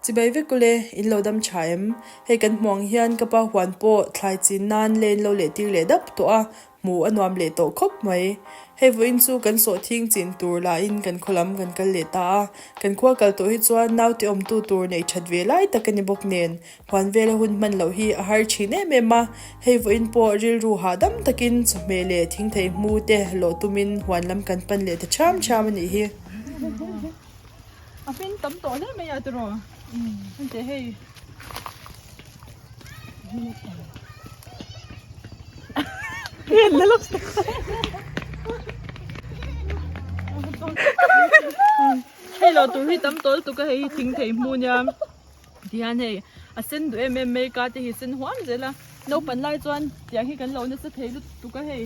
Chibai vek ule, in lo dam tha em? Hei kan hmuh ang hian ka pa huan pawh thlai chin nan lane lo leh tir leh dap tawh a, hmuh a nuam leh tawh khawp mai. Hei vawiin chu kan sawhthing chin tur lahin kan khaw lam kan kal leh ta a, kan khua kal tawh hi chuan naute awmtu tur neih that ve lai tak a ni bawk nen, Huan vela hun hman loh hi a har thin em em a, hei vawiin pawh rilru hahdam takin chawhmeh leh thingthei hmu te lawh tumin huan lam kan pan leh ta ṭhiam ṭhiam a nih hi. A hmin tam tawh hle mai a tiraw henteh hei hei lo tur hi tam tawh lutuk a hei hi thingthei hmu nia. Tihian hei a sen duh em em mai ka te hi sen huam zel a naupang lai chuan tiang hi kan lo nasa thei lutuk a hei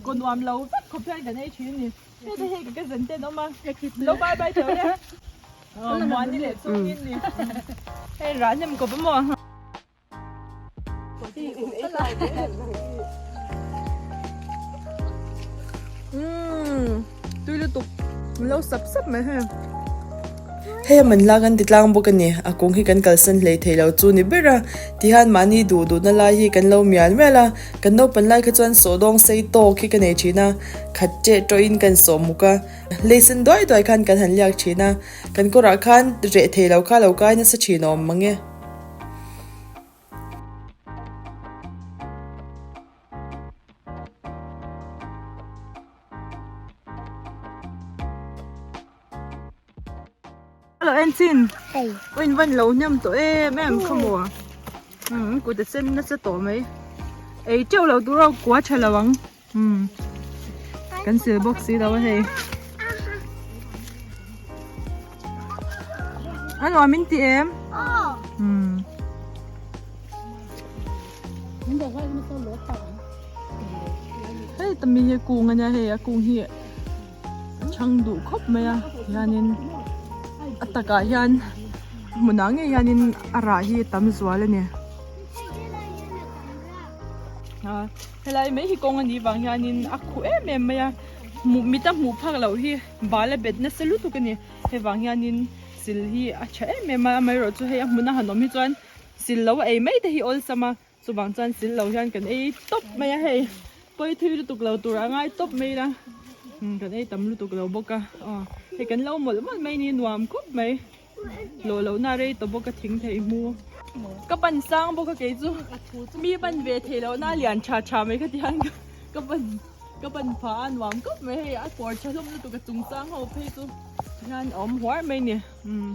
kaw nuam lo vek khawp hian kan ei thin a ni heta hei ka cousin te an awm a lo bye bye teuh le aw muani leh chungin ni hei rah hnem kawp a maw. Umm tui lutuk min lo sap sap mai hei. Hei a man la kan ti tlang bawk a ni, a kung hi kan kalsan hlei thei lo chu ni ber a, tihian mahni duh duhna lai hi kan lo mial mial a, kan naupan lai kha chuan sawhdawng sei tawk hi ka nei thin a, khat ṭeh ṭawhin kan sawh muk a, lei sen duai duai khan kan han liak thin a, kan kawrah khan reh thei lo kha lo kai nasa thin a awm mang e. Hello Enchin Oi van lo hnem tawh em em kha maw umm kut a sen nasa tawh mai ei teuh lo tur a kua tha lo ang umm kan sil bawk si lo a hei a nuam in ti em umm hei tami hi kung ania hei a kung hi a chhang duh khawp mai a hianin a takah hian hmunah ngei hianin a rah hi a tam zual a ni a helai mai hi kawng a nih vang hianin a khuh em em mai a hmuh mit a hmuh phak loh hi bal a bet nasa lutuk a ni hei vang hianin sil hi a tha em em a amaherawhchu hei a hmun a han awm hi chuan sil lo a ei mai te hi awlsam a chuvang chuan sil lo hian kan ei tawp mai a hei pawi thui lutuk lo tur a ngai tawp mai ila kan ei tam lutuk lo bawk a aw hei kan lo mawlh mawlh mai ni nuam khawp mai hlawh loh na rei tawh bawk a thing thei hmu ka pan sang bawk a kei chu mi pan ve thei loh na lian tha tha mai kha ti hian ka pan ka pan pha a nuam khawp mai hei a kawr tha hlawm lutuk a chung sang ho phei chu hian a awm huar mai ni umm.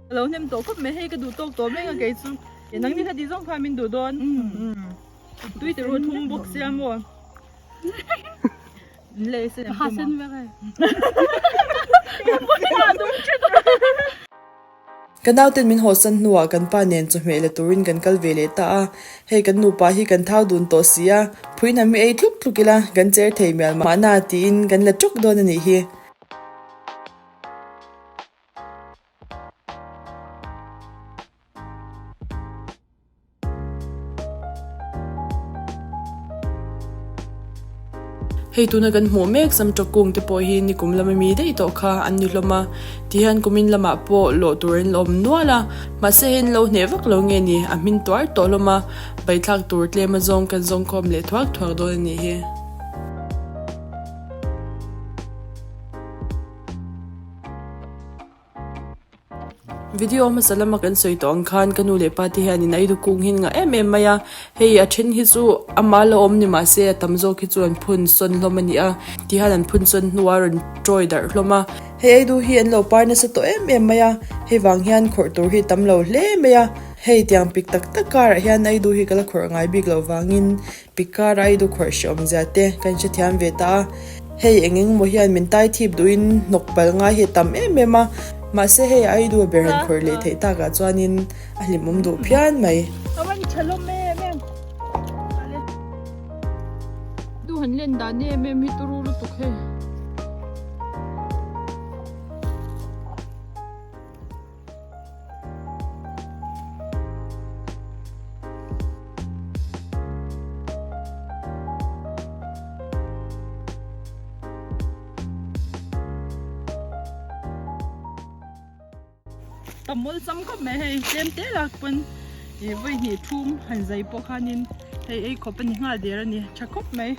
Ka lo hnem tawh khawp mai hei ka duh tawk tawh mek a kei chu nang ni kha ti zawng khan min duh dawn tui te ru thum bawk sia maw lei sen em tum a Ka nauten min hawsan hnuah kan pa nen chawhmeh la turin kan kal ve leh ta a, hei kan nupa hi kan thau dun tawh si a, phuin ham hi ei tluk tluk ila kan cher thei mial mahna tiin kan la ṭuk dawn a nih hi. Hei tuna kan hmuh mek Samtawk kung te pawh hi nikum lama mi daih tawh kha an ni hlawm a, tihian kumin lamah pawh lawh tur an la awm nual a, mahse hei an lo hneh vak lo nge ni, a hmin tuar tawh hlawm a, baihthlak tur tlem azawng kan zawngkhawm leh thuak thuak dawn a nih hi. Video hmasa lama kan sawi tawh ang khan ka nu leh pa te hianin a idu kung hi an ngah em em mai a, hei a then hi chu ama la awm ni mahse a tam zawk hi chu an phun sawn hlawm a ni a, tihian an phun sawn hnuah a rawn tawi darh hlawm a. Hei aidu hi an lo par nasa tawh em em mai a, hei vang hian khawrh tur hi tam lo hle mai a, hei tiang pik tak tak karah hian aidu hi ka la khawrh ngai bik loh vangin Pik kar a i dukhawrh hreawm zia te kan hrethiam ve ta a, hei eng eng maw hian min tai thip duhin hnawk pal ngai hi a tam em em a, mahse hei a i duh ber han khawrh leh theih takah chuanin a hlimawm duh phian mai. A van tha hlawm em em. Duh han len dan em em hi turu lutuk hei. tam awlsam khawp mai hei tlem te lak pawn ih vawi hnih thum han zai pawh khanin hei ei khawp a ni nghal der a ni tha khawp mai.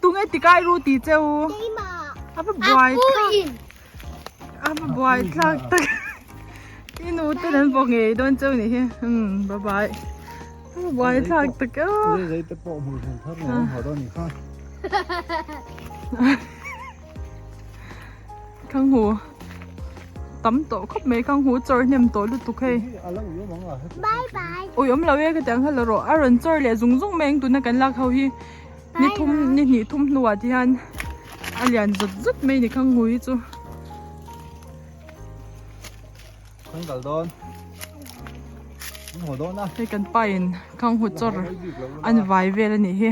Tunge tikai ru ti cheu a va buai thlak a va buai thlak tak i nu ten an vaw ngei dawn cheu ni hi um bye bye a va buai thlak tak a Khanghu tam tawh khawp mai khanghu chawr hnem tawh lutuk hei ui awm lo e ka ti ang kha la rawh a rawn chawr leh zung zung mai ang tuna kan lak ho hi ni thum ni hnih thum hnuah te hian a lian zut zut mai a ni khanghu hi chu. Hei kan pa in khanghu chawr an vai vel a nih hi.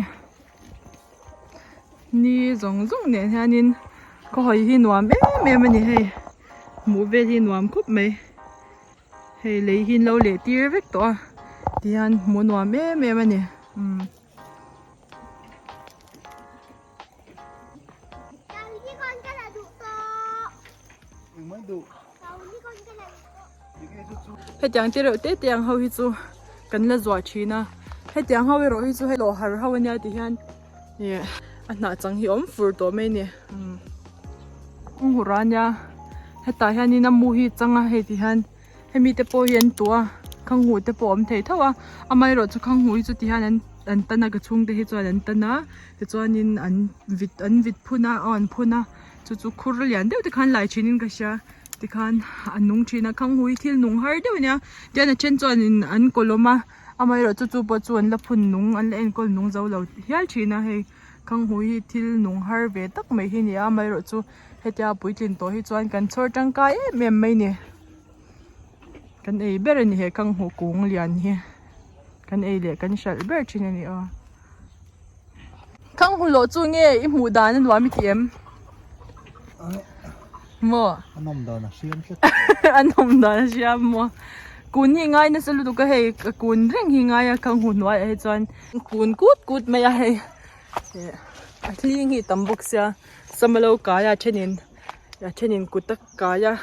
Ni zawng zawng nen hianin khaw hawi hi nuam em em a ni hei hmuh vel hi nuam khawp mai hei lei hi an lo leh tir vek tawh a tihian hmuh nuam em em a ni umm. Hetiang te reuh te te ang ho hi chu kan la zuah thin a hetiang ho erawh hi chu hei lawh har ho ania ti hian ih a hnah chang hi a awm fur tawh mai a ni umm hur a nia hetah hianin a mu hi chang a hei ti hian hemi te pawh hi an tuh a khanghu te pawh a awm thei tho a amaherawh chu khanghu hi chu ti hian an an tan a ka chhungte hi chuan an tan a tichuanin an vit an vit phun a aw an phun a chu chu khur lian deuh te khan lai thin in ka hria. Tikhan a nung thin a khanghu hi thil nung har deuh a nia tian a then chuanin an kawlawm a amaherawh chu chu pawh chu an la phun nung an la enkawl nung zo lo hial thin a hei khanghu hi thil nung har ve tak mai hi a ni a amaherawh chu hetia puitlin tawh hi chuan kan chhawr tangkai em em mai a ni kan ei ber a ni he khanghu kung lian hi kan ei leh kan hralh ber thin a ni aw. Khanghu lawh chu nge i hmuh dan a nuam i ti em? Maw? A nawm dan a hriam tlat. A nawm dan a hriam maw? Kun hi ngai nasa lutuk a hei ka kun reng hi ngai a khanghu hnuaiah hi chuan kun kut kut mai a hei a hling hi tam bawk sia sama lo kai a thenin a thenin kut a kai a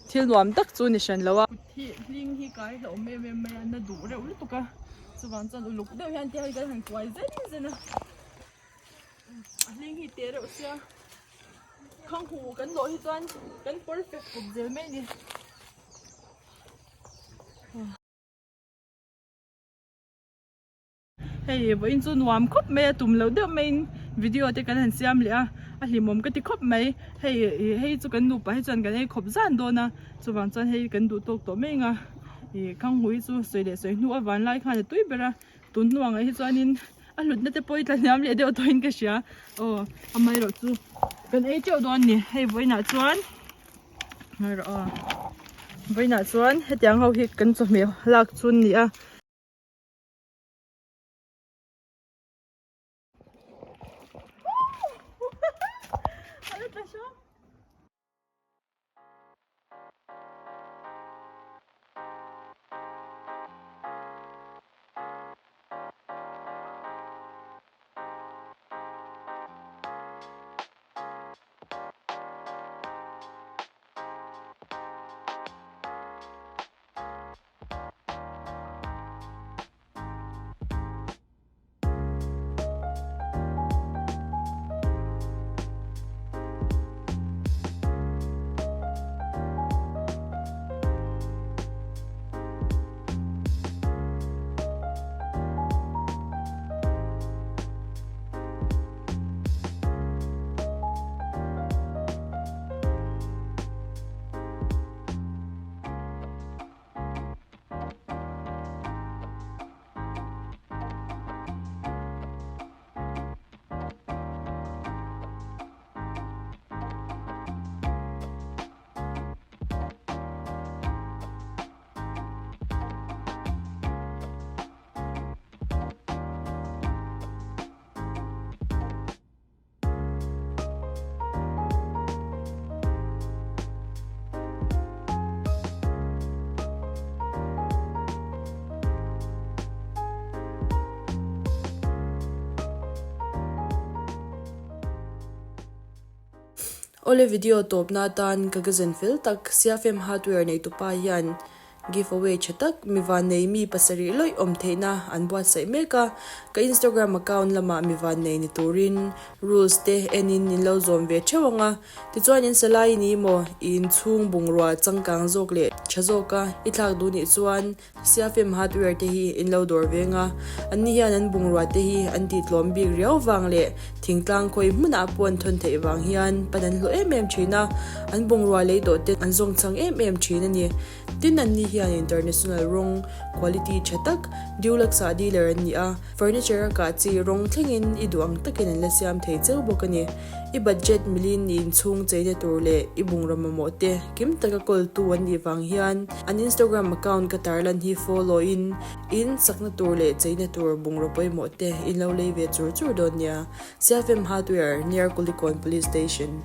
thil nuam tak chu ni hran lo a. Kut hi hling hi kai hlauhawm em em mai a na duh reuh lutuk a. Chuvang chuan uluk deuh hian tia hei kan han kuai zen zen a a hling hi teh reuh sia khanghu kan lawh hi chuan kan perfect pawp zel mai a ni. Hei vawiin chu nuam khawp mai a tum loh deuh maiin video te kan han siam leh a a hlimawm ka ti khawp mai hei hei chu kan nupa hi chuan kan ei khawp zan dawn a chuvang chuan hei kan duh tawk tawh mai ang a. Ih khanghui chu sawi leh sawi hnu a van lai khan a tui ber a tun hnuah ngaih hi chuanin a hlutna te pawh hi tla hniam leh deuh tawhin ka hria aw amaherawh chu kan ei teuh dawn a ni hei vawiinah chuan ngaih rawh aw vawiinah chuan hetiang ho hi kan chawhmeh lak chu an ni a. Awle video tawpna atan ka gazen fel tak Siafem Hardware neitupa hian Give away tha tak mi vannei mi pasarih lawih awm theihna an buatsaih mek a, ka Instagram account lamah mi vannei ni turin rules te enin in lo zawm ve theuh ang a, tichuan in salai ni maw i inchhung bungrua changkang zawk leh tha zawka i thlak duh nih chuan Siafem hardware te hi in lo dawr veng a, anni hian an bungrua te hi an tih tlawm bik riau vang leh thingtlang khawi hmunah pawh an thawn theih vang hian pan an hlawh em em thin a, an bungrua lei tawh te an zawngchhang em em thin a ni. Tin anni hian international rawng quality tha tak Dulux ah dealer an ni a, furniture a kah chi rawng thlengin i duh ang takin an la siam thei cheu bawk a ni. I budget milin i inchhung cheina tur leh i bungraw mamawh te kim taka kawltu an nih vang hian an Instagram account ka tarlan hi follow in in sakna tur leh cheina tur bungraw pawimawh te in lo lei ve chur chur dawn nia. Siafem Hardware, near Kulikawn Police Station.